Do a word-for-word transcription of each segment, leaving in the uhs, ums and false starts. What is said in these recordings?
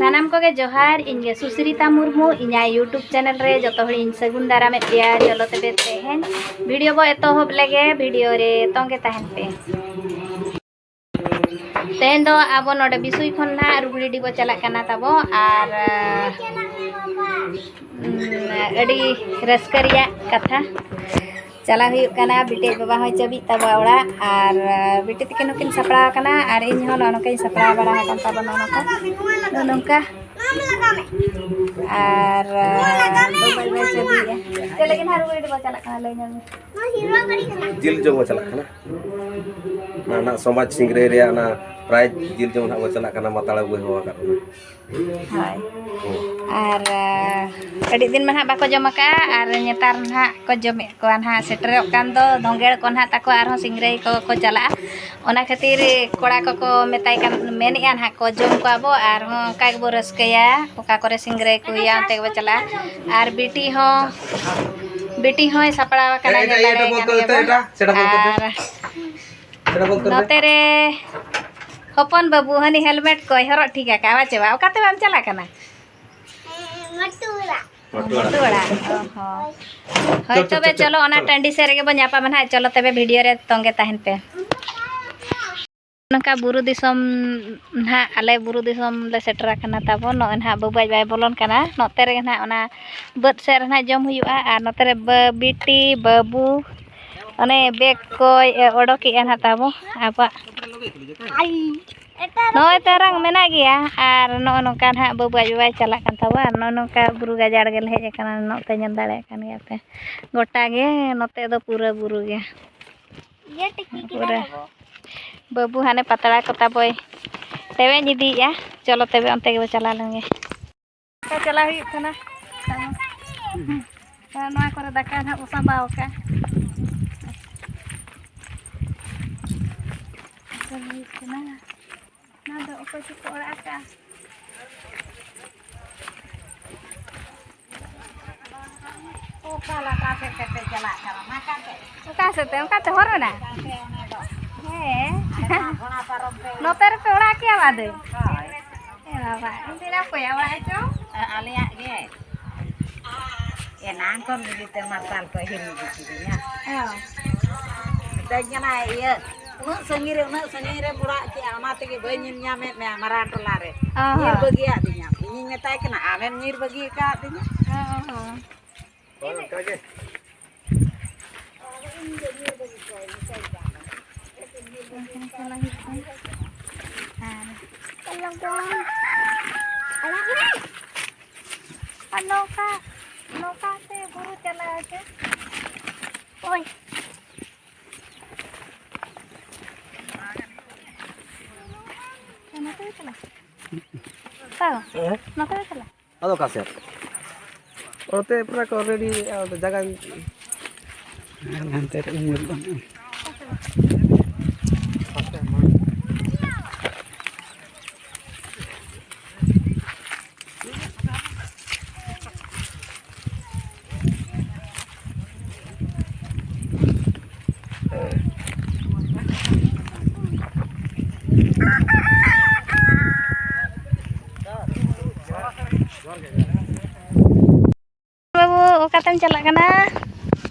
ᱥᱟᱱᱟᱢ ᱠᱚᱜᱮ ᱡᱚᱦᱟᱨ, ᱤᱧ ᱜᱮ ᱥᱩᱥᱨᱤᱛᱟ ᱢᱩᱨᱢᱩ, ᱤᱧᱟᱹᱜ YouTube channel ᱨᱮ ᱡᱚᱛᱚ ᱦᱚᱲᱤᱧ ᱥᱟᱹᱜᱩᱱ ᱫᱟᱨᱟᱢᱮᱫ ᱯᱮᱭᱟ᱾ ᱪᱚᱞᱚ ᱛᱚᱵᱮ ᱛᱮᱦᱮᱧ video ᱵᱚ ᱮᱛᱚᱦᱚᱵ ᱞᱮᱜᱮ, video ᱨᱮ ᱛᱚᱸᱜᱮ ᱛᱟᱦᱮᱱ ᱯᱮ᱾ ᱛᱮᱦᱮᱧ ᱫᱚ ᱟᱵᱚ ᱱᱚᱰᱮ ᱵᱤᱥᱩᱭ ᱠᱷᱚᱱ ᱱᱟᱦᱟᱜ ᱨᱩᱜᱽᱲᱤᱰᱤ ᱵᱚ ᱪᱟᱞᱟᱜ ᱠᱟᱱᱟ ᱛᱟᱵᱚ, ᱟᱨ, ᱩᱸ, ᱟᱹᱰᱤ ᱨᱟᱹᱥᱠᱟᱹ ᱨᱮᱭᱟᱜ ᱠᱟᱛᱷᱟ᱾ ᱪᱟᱞᱟᱣ ᱦᱩᱭᱩᱜ ᱠᱟᱱᱟ, ᱵᱤᱴᱤ ᱟᱡ ᱵᱟᱵᱟ ᱦᱚᱸᱭ ᱪᱟᱹᱵᱤᱭᱮᱫ ᱛᱟᱵᱚᱣᱟ ᱚᱲᱟᱜ, ᱟᱨ, ᱟᱨ, ᱵᱤᱴᱤ ᱛᱟᱹᱠᱤᱱ ᱦᱚᱸᱠᱤᱱ ᱥᱟᱯᱲᱟᱣ ᱟᱠᱟᱱᱟ, ᱟᱨ ᱤᱧ ᱦᱚᱸ ᱱᱚᱜᱼᱚ ᱱᱚᱝᱠᱟᱧ ᱥᱟᱯᱲᱟᱣ ᱵᱟᱲᱟ ᱟᱠᱟᱱ ᱛᱟᱵᱚᱱᱟ, ᱱᱚᱜᱼᱚ ᱱᱚᱝᱠᱟ, ᱱᱚᱜᱼᱚ ᱱᱚᱝᱠᱟ᱾ ᱟᱨ, ᱟᱨ, ᱵᱟᱵᱟ ᱵᱟᱭ ᱪᱟᱹᱵᱤᱭᱮᱫᱼᱟ᱾ ᱪᱮᱫ ᱞᱟᱹᱜᱤᱫ ᱱᱟᱦᱟᱜ ᱨᱩᱣᱟᱹᱲ ᱵᱚ ᱪᱟᱞᱟᱜ ᱠᱟᱱᱟ, ᱞᱟᱹᱭ ᱧᱚᱜ ᱢᱮ᱾ ᱡᱤᱞ ᱡᱚᱢ ᱵᱚ ᱪᱟᱞᱟᱜ ᱠᱟᱱᱟ᱾ ᱚᱱᱟ ᱱᱟᱜ ᱥᱚᱢᱟᱡᱽ ᱥᱤᱝᱨᱟᱹᱭ ᱨᱮᱭᱟᱜ ᱚᱱᱟ prize ᱡᱤᱞ ᱡᱚᱢ ᱱᱟᱜ ᱵᱚ ᱪᱟᱞᱟᱜ ᱠᱟᱱᱟ, ᱢᱟᱛᱟᱲᱟ ᱵᱟᱹᱭ ᱦᱚᱦᱚ ᱟᱠᱟᱫ ᱵᱚᱱᱟ᱾ ᱦᱳᱭ᱾ ᱦᱩᱸ᱾ ᱟᱨ, ᱟᱹᱰᱤ ᱫᱤᱱ ᱢᱟ ᱱᱟᱦᱟᱜ ᱵᱟᱠᱚ ᱡᱚᱢ ᱟᱠᱟᱫᱼᱟ, ᱟᱨ ᱱᱮᱛᱟᱨ ᱱᱟᱦᱟᱜ ᱠᱚ ᱡᱚᱢᱮᱫ ᱠᱚᱣᱟ ᱱᱟᱦᱟᱜ, ᱥᱮᱴᱮᱨᱚᱜ ᱠᱟᱱ ᱫᱚ ᱫᱷᱚᱸᱜᱮᱲ ᱠᱚ ᱱᱟᱦᱟᱜ ᱛᱟᱠᱚ, ᱟᱨᱦᱚᱸ ᱥᱤᱝᱨᱟᱹᱭ ᱠᱚ ᱠᱚ ᱪᱟᱞᱟᱜᱼᱟ᱾ ᱚᱱᱟ ᱠᱷᱟᱹᱛᱤᱨ ᱠᱚᱲᱟ ᱠᱚᱠᱚ ᱢᱮᱛᱟᱭ ᱠᱟᱱ, ᱢᱮᱱᱮᱫᱼᱟ ᱱᱟᱦᱟᱜ ᱠᱚ, "ᱡᱚᱢ ᱠᱚᱣᱟ ᱵᱚ, ᱟᱨᱦᱚᱸ ᱚᱱᱠᱟ ᱜᱮᱵᱚ ᱨᱟᱹᱥᱠᱟᱹᱭᱟ, ᱚᱠᱟ ᱠᱚᱨᱮ ᱥᱤᱝᱨᱟᱹᱭ ᱠᱚ ᱦᱩᱭᱩᱜᱼᱟ, ᱚᱱᱛᱮ ᱜᱮᱵᱚ ᱪᱟᱞᱟᱜᱼᱟ᱾" ᱟᱨ ᱵᱤᱴᱤ ᱦᱚᱸ, ᱵᱤᱴᱤ ᱦᱚᱸᱭ ᱥᱟᱯᱲᱟᱣ ᱟᱠᱟᱱᱟ, ᱮᱴᱟᱜ, ᱧᱮᱞ ᱮᱴᱟᱜ ᱫᱟᱲᱮᱭᱟᱭ ᱵᱚᱞ ᱠᱟᱱ ᱠᱚ, ᱜᱮᱭᱟ ᱵᱚᱱ᱾ ᱮᱴᱟᱜ, ᱥᱮᱴᱟ ᱵᱚᱞ ᱠᱚ᱾ ᱟᱨ ᱥᱮᱴᱟ ᱵᱚᱞ ᱠᱚ᱾ ᱱᱚᱛᱮ ᱨᱮ ᱦᱚᱯᱚᱱ ᱵᱟᱹᱵᱩ ᱦᱟᱹᱱᱤ helmet ᱠᱚᱭ ᱦᱚᱨᱚᱜ ᱴᱷᱤᱠ ᱟᱠᱟᱫᱼᱟ, ᱵᱟᱪᱮ ᱵᱟ? ᱚᱠᱟᱛᱮ ᱵᱟᱢ ᱪᱟᱞᱟᱜ ᱠᱟᱱᱟ? ᱢᱟᱹᱴᱩ ᱚᱲᱟᱜ᱾ ᱢᱟᱹᱴᱩ ᱚᱲᱟᱜ᱾ ᱚ ᱦᱚᱸ᱾ ᱦᱳᱭ, ᱪᱚᱞ, ᱪᱚᱞ, ᱛᱚᱵᱮ ᱪᱚᱞ, ᱪᱚᱞᱚ, ᱚᱱᱟ ᱪᱚᱞ᱾ ᱴᱟᱺᱰᱤ ᱥᱮᱫ ᱨᱮᱜᱮ ᱵᱚᱱ ᱧᱟᱯᱟᱢᱟ ᱱᱟᱦᱟᱜ᱾ ᱪᱚᱞᱚ ᱛᱚᱵᱮ, video ᱨᱮ ᱛᱚᱸᱜᱮ ᱛᱟᱦᱮᱱ ᱯᱮ᱾ ᱱᱚᱝᱠᱟ ᱵᱩᱨᱩ ᱫᱤᱥᱚᱢ ᱱᱟᱦᱟᱜ, ᱟᱞᱮ ᱵᱩᱨᱩ ᱫᱤᱥᱚᱢ ᱞᱮ ᱥᱮᱴᱮᱨ ᱟᱠᱟᱱᱟ ᱛᱟᱵᱚᱱ᱾ ᱱᱚᱜᱼᱚᱭ ᱱᱟᱦᱟᱜ ᱵᱟᱹᱵᱩ ᱟᱡ ᱵᱟᱭ ᱵᱚᱞᱚᱱ ᱠᱟᱱᱟ᱾ ᱱᱚᱛᱮ ᱨᱮᱜᱮ ᱱᱟᱦᱟᱜ ᱚᱱᱟ ᱵᱟᱹᱫᱽ ᱥᱮᱫ ᱨᱮ ᱱᱟᱦᱟᱜ ᱡᱚᱢ ᱦᱩᱭᱩᱜᱼᱟ, ᱟᱨ ᱱᱚᱛᱮ ᱨᱮ ᱵᱟᱹ-, ᱵᱤᱴᱤ, ᱵᱟᱹᱵᱩ, ᱚᱱᱮ bag ᱠᱚᱭ ᱚᱰᱚᱠᱮᱜᱼᱟ ᱱᱟᱦᱟᱜ ᱛᱟᱵᱚ ᱟᱵᱚᱣᱟᱜ᱾ ᱱᱚᱜᱼᱚᱭ ᱛᱟᱨᱟᱝ ᱢᱮᱱᱟᱜ ᱜᱮᱭᱟ, ᱟᱨ ᱱᱚᱜᱼᱚ ᱱᱚᱝᱠᱟ ᱱᱟᱦᱟᱜ ᱵᱟᱹᱵᱩ ᱟᱡ ᱵᱟᱵᱟᱭ ᱪᱟᱞᱟᱜ ᱠᱟᱱ ᱛᱟᱵᱚᱱᱟ, ᱟᱨ ᱱᱚᱜᱼᱚ ᱱᱚᱝᱠᱟ ᱵᱩᱨᱩ ᱜᱟᱡᱟᱲ ᱜᱮᱞᱮ ᱦᱮᱡ ᱟᱠᱟᱱᱟ, ᱱᱚᱛᱮ ᱧᱮᱞ ᱫᱟᱲᱮᱭᱟᱜ ᱠᱟᱱ ᱜᱮᱭᱟ ᱯᱮ, ᱜᱚᱴᱟ ᱜᱮ ᱱᱚᱛᱮ ᱫᱚ ᱯᱩᱨᱟᱹ ᱵᱩᱨᱩ ᱜᱮ᱾ ᱯᱩᱨᱟᱹ ᱵᱟᱹᱵᱩ ᱦᱟᱱᱮ ᱯᱟᱛᱲᱟ ᱠᱚ ᱛᱟᱵᱚᱭ ᱴᱮᱣᱮᱧ ᱤᱫᱤᱭᱮᱜᱼᱟ᱾ ᱪᱚᱞᱚ ᱛᱚᱵᱮ ᱚᱱᱛᱮ ᱜᱮᱵᱚ ᱪᱟᱞᱟᱣ ᱞᱮᱱ ᱜᱮ᱾ ᱪᱟᱞᱟᱣ ᱦᱩᱭᱩᱜ ᱠᱟᱱᱟ᱾ ᱱᱚᱣᱟ ᱠᱚᱨᱮ ᱫᱟᱠᱟ ᱱᱟᱦᱟᱜ ᱵᱚ ᱥᱟᱸᱵᱟᱣ ᱟᱠᱟᱫᱼᱟ᱾ ᱪᱟᱞᱟᱣ ᱦᱩᱭᱩᱜ ᱠᱟᱱᱟ᱾ ᱱᱚᱣᱟ ᱫᱚ ᱚᱠᱚᱭ ᱪᱚᱠᱚ ᱚᱲᱟᱜ ᱟᱠᱟᱫᱼᱟ᱾ ᱚᱠᱟ ᱞᱟᱛᱟᱨ ᱥᱮᱫ ᱛᱮᱯᱮ ᱪᱟᱞᱟᱜ ᱠᱟᱱᱟ? ᱚᱱᱟ ᱠᱟᱛᱮ? ᱚᱠᱟ ᱥᱮᱫ ᱛᱮ? ᱚᱱᱠᱟ ᱛᱮ ᱦᱚᱨ ᱢᱮᱱᱟᱜᱼᱟ? ᱚᱱᱛᱮ ᱚᱱᱮ ᱫᱚ᱾ ᱦᱮᱸ᱾ ᱟᱞᱮ ᱢᱟ ᱜᱷᱚᱲᱟ ᱯᱟᱨᱚᱢ ᱛᱮ᱾ ᱱᱚᱛᱮ ᱨᱮᱯᱮ ᱚᱲᱟᱜ ᱠᱮᱭᱟ ᱵᱟᱫᱮ? ᱦᱳᱭ᱾ ᱦᱮᱸ, ᱵᱟᱵᱟ, ᱤᱧ ᱫᱚ ᱚᱠᱚᱭᱟᱜ ᱚᱲᱟᱜ ᱪᱚ? ᱟ-, ᱟᱞᱮᱭᱟᱜ ᱜᱮ᱾ ᱮᱱᱟᱝ ᱠᱷᱚᱱ ᱤᱫᱤ ᱛᱮ ᱢᱟᱨᱥᱟᱞ ᱠᱚ ᱦᱤᱨᱤ ᱤᱫᱤ ᱠᱤᱫᱤᱧᱟ᱾ ᱚ᱾ ᱢᱮᱛᱟᱹᱧ ᱠᱟᱱᱟᱭ, ᱤᱭᱟᱹ, "ᱩᱱᱟᱹᱜ ᱥᱟᱺᱜᱤᱧ ᱨᱮ, ᱩᱱᱟᱹᱜ ᱥᱟᱺᱜᱤᱧ ᱨᱮᱢ ᱚᱲᱟᱜ ᱠᱮᱜᱼᱟ, ᱚᱱᱟ ᱛᱮᱜᱮ ᱵᱟᱹᱧ ᱧᱮᱞ ᱧᱟᱢᱮᱫ ᱢᱮᱭᱟ ᱢᱟᱨᱟᱝ ᱴᱚᱞᱟ ᱨᱮ᱾ ᱚ ᱧᱤᱨ ᱦᱚᱸ᱾ ᱵᱟᱹᱜᱤᱭᱟᱫ ᱫᱤᱧᱟᱢ?" ᱤᱧᱤᱧ ᱢᱮᱛᱟᱭ ᱠᱟᱱᱟ, "ᱟᱢᱮᱢ ᱧᱤᱨ ᱵᱟᱹᱜᱤ ᱟᱠᱟᱫ ᱫᱤᱧᱟ?" ᱚ ᱦᱚᱸ᱾ ᱦᱳᱭ, ᱚᱱᱠᱟ ᱜᱮ᱾ ᱚᱱᱠᱟ ᱪᱟᱞᱟᱜ ᱦᱩᱭᱩᱜ ᱠᱟᱱᱟ᱾ ᱟᱨ ᱟᱨ ᱱᱚᱝᱠᱟ, ᱱᱚᱝᱠᱟ ᱛᱮ ᱵᱩᱨᱩ ᱪᱟᱞᱟᱣ ᱪᱮ? ᱳᱭ᱾ ᱱᱚᱛᱮ ᱜᱮ ᱪᱟᱞᱟᱜ᱾ ᱦᱮᱸ? ᱱᱚᱛᱮ ᱜᱮ ᱪᱟᱞᱟᱜ᱾ ᱟᱫᱚ ᱚᱠᱟ ᱥᱮᱫ? ᱚᱱᱛᱮ ᱯᱩᱨᱟ ᱠᱚ already ᱡᱟᱭᱜᱟ ᱦᱟᱱᱛᱮ ᱨᱮ ᱧᱮᱞᱚᱜᱼᱟ᱾ ᱵᱟᱹᱵᱩ, ᱚᱠᱟᱛᱮᱢ ᱪᱟᱞᱟᱜ ᱠᱟᱱᱟ?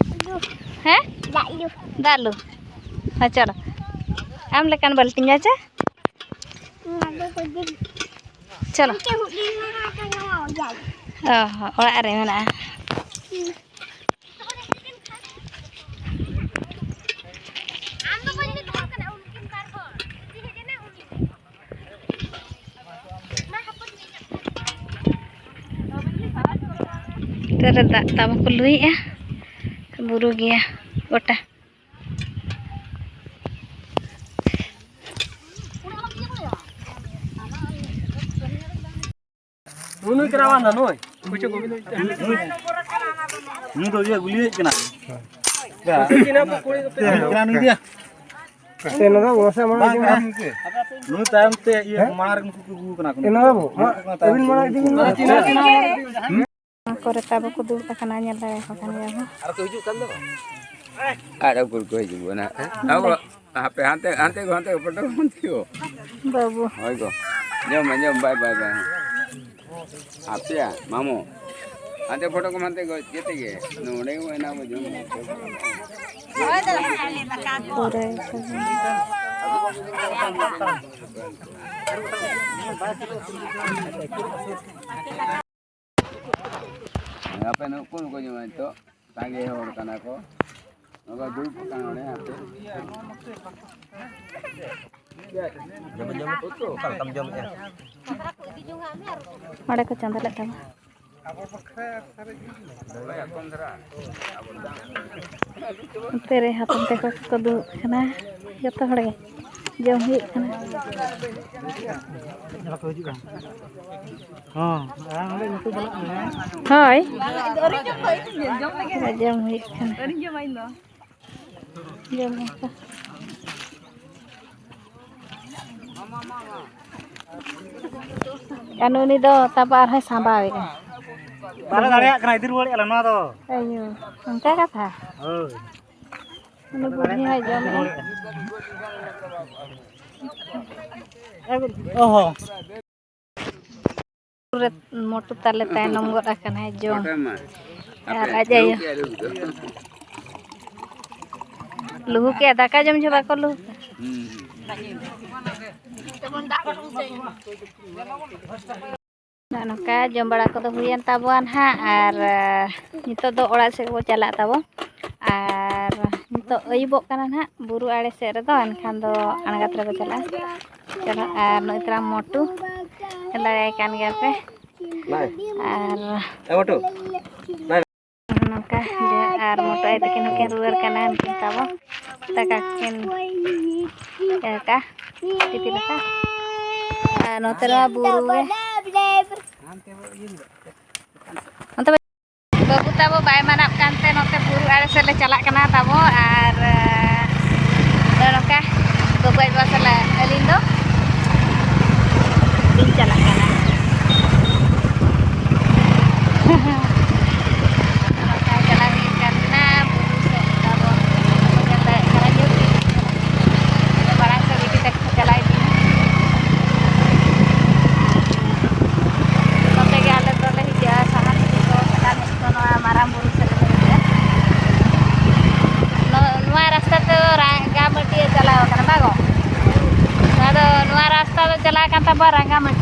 ᱦᱮᱸ? ᱫᱟᱜ ᱞᱩ᱾ ᱫᱟᱜ ᱞᱩ? ᱦᱮᱸ, ᱪᱚᱞᱚ᱾ ᱟᱢ ᱞᱮᱠᱟᱱ ᱵᱟᱹᱞᱴᱤᱱ, ᱟᱪᱪᱷᱟ? ᱚᱱᱟ ᱫᱚ ᱠᱚ ᱫᱤᱱ ᱪᱚᱞᱚ᱾ ᱚᱱᱛᱮ ᱦᱩᱰᱤᱧ ᱢᱮᱱᱟᱜᱼᱟ, ᱛᱚ ᱱᱚᱣᱟ ᱚᱡᱟᱜ᱾ ᱚ ᱦᱚᱸ, ᱚᱲᱟᱜ ᱨᱮ ᱢᱮᱱᱟᱜᱼᱟ᱾ ᱦᱩᱸ᱾ ᱛᱮᱨᱮ ᱫᱟᱜ ᱛᱟᱵᱚ ᱠᱚ ᱞᱩᱭᱮᱜᱼᱟ, ᱵᱩᱨᱩ ᱜᱮᱭᱟ ᱜᱚᱴᱟ᱾ ᱱᱩᱭ ᱠᱟᱱᱟ ᱵᱟᱝ ᱫᱚ ᱱᱩᱭ? ᱱᱩᱭ ᱫᱚ ᱤᱭᱟᱹ ᱜᱩᱞᱤᱭᱮᱫ ᱠᱟᱱᱟ᱾ ᱱᱩᱭ ᱠᱟᱱᱟ ᱱᱩᱭ ᱫᱚ᱾ ᱱᱩᱭ ᱛᱟᱭᱚᱢ ᱛᱮ ᱤᱭᱟᱹ ᱢᱟᱲᱟᱝ ᱨᱮ ᱱᱩᱠᱩ ᱠᱚ ᱟᱹᱜᱩ ᱠᱟᱱᱟ ᱠᱚ᱾ ᱱᱩᱠᱩ ᱠᱟᱱᱟ ᱛᱟᱭᱚᱢ ᱛᱮ᱾ ᱱᱚᱣᱟ ᱠᱚᱨᱮ ᱛᱟᱵᱚ ᱠᱚ ᱫᱩᱲᱩᱵ ᱟᱠᱟᱱᱟ, ᱧᱮᱞ ᱫᱟᱲᱮᱭᱟᱠᱚ ᱠᱟᱱ ᱜᱮᱭᱟ ᱵᱚ᱾ ᱟᱨ ᱩᱠᱩᱨ ᱠᱚ ᱦᱤᱡᱩᱜ ᱠᱟᱱᱟ? ᱟᱵᱚ ᱦᱟᱯᱮ ᱦᱟᱱᱛᱮ, ᱦᱟᱱᱛᱮ ᱜᱚ, ᱦᱟᱱᱛᱮ ᱜᱚ, ᱯᱚᱴᱚᱢ ᱦᱟᱱᱛᱮ ᱜᱚ᱾ ᱵᱟᱹᱵᱩ᱾ ᱦᱳᱭ ᱜᱚ᱾ ᱡᱚᱢ ᱢᱮ, ᱡᱚᱢ, ᱵᱟᱭ, ᱵᱟᱭ, ᱵᱟᱭ᱾ ᱟᱯᱮᱭᱟ, ᱢᱟᱢᱚ᱾ ᱟᱫᱚ ᱯᱷᱳᱴᱳ ᱠᱚ ᱢᱟᱱᱛᱮ ᱜᱚ-, ᱡᱮᱛᱮ ᱜᱮ᱾ ᱱᱚᱰᱮ ᱜᱮ ᱢᱮᱱᱟᱜ ᱵᱚ ᱡᱚᱢ᱾ ᱯᱩᱨᱟᱹ ᱟᱯᱮ ᱱᱩᱠᱩ ᱠᱚ ᱡᱚᱢᱟ ᱱᱤᱛᱚᱜ᱾ ᱥᱟᱸᱜᱮ ᱦᱚᱲ ᱠᱟᱱᱟ ᱠᱚ᱾ ᱱᱚᱝᱠᱟ ᱫᱩᱲᱩᱵ ᱟᱠᱟᱱ ᱱᱚᱰᱮ ᱦᱟᱯᱮ᱾ ᱡᱚᱢ, ᱡᱚᱢ, ᱚᱠᱟ ᱞᱮᱠᱟᱢ ᱡᱚᱢᱮᱜᱼᱟ? ᱚᱸᱰᱮ ᱠᱚ ᱪᱚᱸᱫᱟ ᱞᱮᱫ ᱛᱟᱢᱟ᱾ ᱱᱚᱛᱮ ᱨᱮ ᱦᱟᱛᱚᱢ ᱛᱟᱠᱚ ᱠᱚ ᱫᱩᱲᱩᱵ ᱠᱟᱱᱟ᱾ ᱡᱚᱛᱚ ᱦᱚᱲ ᱜᱮ ᱡᱚᱢ ᱦᱩᱭᱩᱜ ᱠᱟᱱᱟ᱾ ᱦᱚᱸ, ᱟᱨ ᱱᱚᱰᱮ ᱧᱩᱛᱩᱢ ᱪᱟᱞᱟᱜ ᱠᱟᱱᱟ᱾ ᱦᱳᱭ᱾ ᱡᱚᱢ ᱦᱩᱭᱩᱜ ᱠᱟᱱᱟ᱾ ᱡᱚᱢ ᱦᱚᱸ᱾ ᱟᱨ ᱩᱱᱤ ᱫᱚ ᱛᱟᱯᱚᱨ ᱟᱨᱦᱚᱸᱭ ᱥᱟᱸᱵᱟᱣᱮᱫᱼᱟ᱾ ᱵᱟᱞᱮ ᱫᱟᱲᱮᱭᱟᱜ ᱠᱟᱱᱟ, ᱤᱫᱤ ᱨᱩᱣᱟᱹᱲᱮᱫᱼᱟ ᱞᱮ ᱱᱚᱣᱟ ᱫᱚ᱾ ᱟᱭᱳ, ᱚᱱᱠᱟ ᱠᱟᱛᱷᱟ? ᱦᱳᱭ᱾ ᱩᱱᱤ ᱵᱩᱰᱷᱤ ᱦᱚᱸᱭ ᱡᱚᱢᱮᱫᱼᱟ᱾ ᱚ ᱦᱚᱸ᱾ ᱯᱩᱨᱟᱹ ᱢᱚᱴᱩ ᱛᱟᱞᱮ ᱛᱟᱭᱱᱚᱢ ᱜᱚᱫ ᱟᱠᱟᱱᱟᱭ ᱡᱚᱢ᱾ ᱯᱚᱴᱚᱢ ᱢᱟ᱾ ᱟᱨ ᱟᱯᱮ ᱟᱡ ᱟᱭᱳ᱾ ᱞᱩᱦᱩᱠ ᱮᱜᱼᱟ, ᱞᱩᱦᱩᱠ ᱮᱜᱼᱟ, ᱫᱟᱠᱟ ᱡᱚᱢ ᱡᱚᱦᱚᱜ ᱵᱟᱠᱚ ᱞᱩᱦᱩᱠᱟ᱾ ᱦᱩᱸ, ᱦᱩᱸ᱾ ᱱᱚᱜᱼᱚ ᱱᱚᱝᱠᱟ ᱡᱚᱢ ᱵᱟᱲᱟ ᱠᱚᱫᱚ ᱦᱩᱭᱮᱱ ᱛᱟᱵᱚᱣᱟ ᱱᱟᱦᱟᱜ, ᱟᱨ, ᱱᱤᱛᱚᱜ ᱫᱚ ᱚᱲᱟᱜ ᱥᱮᱫ ᱵᱚ ᱪᱟᱞᱟᱜ ᱛᱟᱵᱚ᱾ ᱟᱨ ᱱᱤᱛᱚᱜ ᱟᱹᱭᱩᱵᱚᱜ ᱠᱟᱱᱟ ᱱᱟᱦᱟᱜ, ᱵᱩᱨᱩ ᱟᱲᱮ ᱥᱮᱫ ᱨᱮᱫᱚ, ᱮᱱᱠᱷᱟᱱ ᱫᱚ ᱟᱬᱜᱟᱛ ᱨᱮᱵᱚ ᱪᱟᱞᱟᱜᱼᱟ᱾ ᱪᱚᱞᱚ, ᱟᱨ ᱱᱩᱭ ᱛᱟᱨᱟ ᱢᱚᱴᱩ, ᱧᱮᱞ ᱫᱟᱲᱮᱭᱟᱭ ᱠᱟᱱ ᱜᱮᱭᱟ ᱯᱮ᱾ ᱟᱨ ᱮ ᱢᱚᱴᱩ᱾ ᱱᱚᱝᱠᱟ ᱡᱮ ᱟᱨ ᱢᱚᱴᱚ ᱟᱭᱳ ᱛᱟᱹᱠᱤᱱ ᱦᱚᱸᱠᱤᱱ ᱨᱩᱣᱟᱹᱲ ᱠᱟᱱᱟ, ᱩᱱᱠᱤᱱ ᱛᱟᱵᱚ ᱫᱟᱠᱟ ᱠᱤᱱ ᱫᱟᱠᱟ, ᱯᱤᱯᱤ ᱫᱟᱠᱟ᱾ ᱟᱨ ᱱᱚᱛᱮ ᱨᱮᱢᱟ ᱵᱩᱨᱩ ᱜᱮ᱾ ᱚᱱᱛᱮ ᱵᱟᱹᱵᱩ ᱛᱟᱵᱚ ᱵᱟᱭ ᱢᱟᱱᱟᱜ ᱠᱟᱱᱛᱮ ᱱᱚᱛᱮ ᱵᱩᱨᱩ ᱟᱲᱮ ᱥᱮᱫ ᱞᱮ ᱪᱟᱞᱟᱜ ᱠᱟᱱᱟ ᱛᱟᱵᱚ᱾ ᱟᱨ ᱱᱚᱜᱼᱚ ᱱᱚᱝᱠᱟ ᱵᱟᱹᱵᱩ ᱟᱡ ᱵᱟᱵᱟ ᱥᱟᱞᱟᱜ ᱟᱹᱞᱤᱧ ᱫᱚ ᱞᱤᱧ ᱪᱟᱞᱟᱜ ᱠᱟᱱᱟ᱾ ᱱᱚᱝᱠᱟ ᱪᱟᱞᱟᱣ ᱦᱩᱭᱩᱜ ᱠᱟᱱ ᱛᱟᱦᱮᱱᱟ ᱵᱩᱨᱩ ᱥᱮᱫ ᱛᱟᱵᱚ᱾ ᱧᱮᱞ ᱫᱟᱲᱮᱭᱟᱜ ᱠᱟᱱᱟ ᱧᱩᱛ ᱜᱮ᱾ ᱢᱟᱲᱟᱝ ᱥᱮᱫ ᱤᱫᱤ ᱛᱮᱠᱚ ᱪᱟᱞᱟᱣ ᱤᱫᱤ᱾ ᱯᱟᱨᱟᱝᱜᱟ ᱢᱟᱹᱴᱤ